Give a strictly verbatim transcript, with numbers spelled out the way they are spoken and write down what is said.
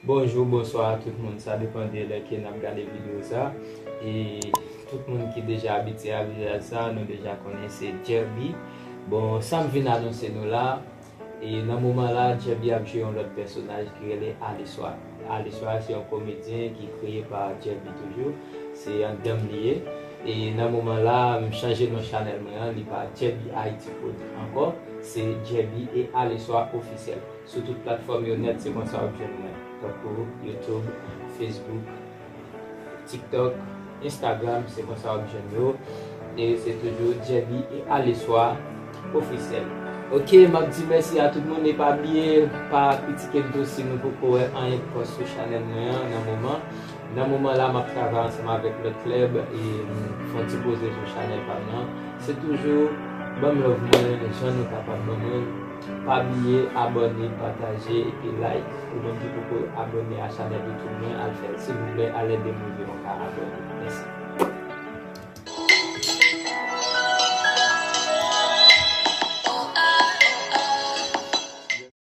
Bonjou, bonswa a tout moun, sa depann de lè ke n ap gade videyo sa. E tout moun ki deja abitye a vizaj sa, nou deja konnen se Djerby. Bon, sa m vin anonse nou la, e nan moman la, Djerby ap jwe yon lòt pèsonaj ki rele Aleswa. Aleswa se yon komedyen ki kreye pa Djerby toujou, se yon danm li ye. E nan moman la, m chanje non chanèl mwen an, li pa Djerby Haiti Prod ankò, se Djerby e Aleswa Ofisyèl. Sou tout platfòm yo nèt, se konsa w ap jwenn mwen. Tankou YouTube, Facebook, TikTok, Instagram, se konsa w ap jwenn yo. E se toujou Djerby e Aleswa Ofisyèl. Ok, m ap di mèsi a tout moun e pa bliye, pa kritike m tou si nou poko wè anyen k pòs sou chanèl mwen an nan moman. Nan moman la, m ap travay ansanm avèk lòt klèb e m fè yon ti poze sou chanèl pa m nan. Se toujou ban m love mwen jan nou kapab ban mwen. Pa bliye abòne, pataje epi like. Ou menm ki poko abòne a chanèl YouTube mwen, al fè l silvouplè, al ede m rive yon ka abòne.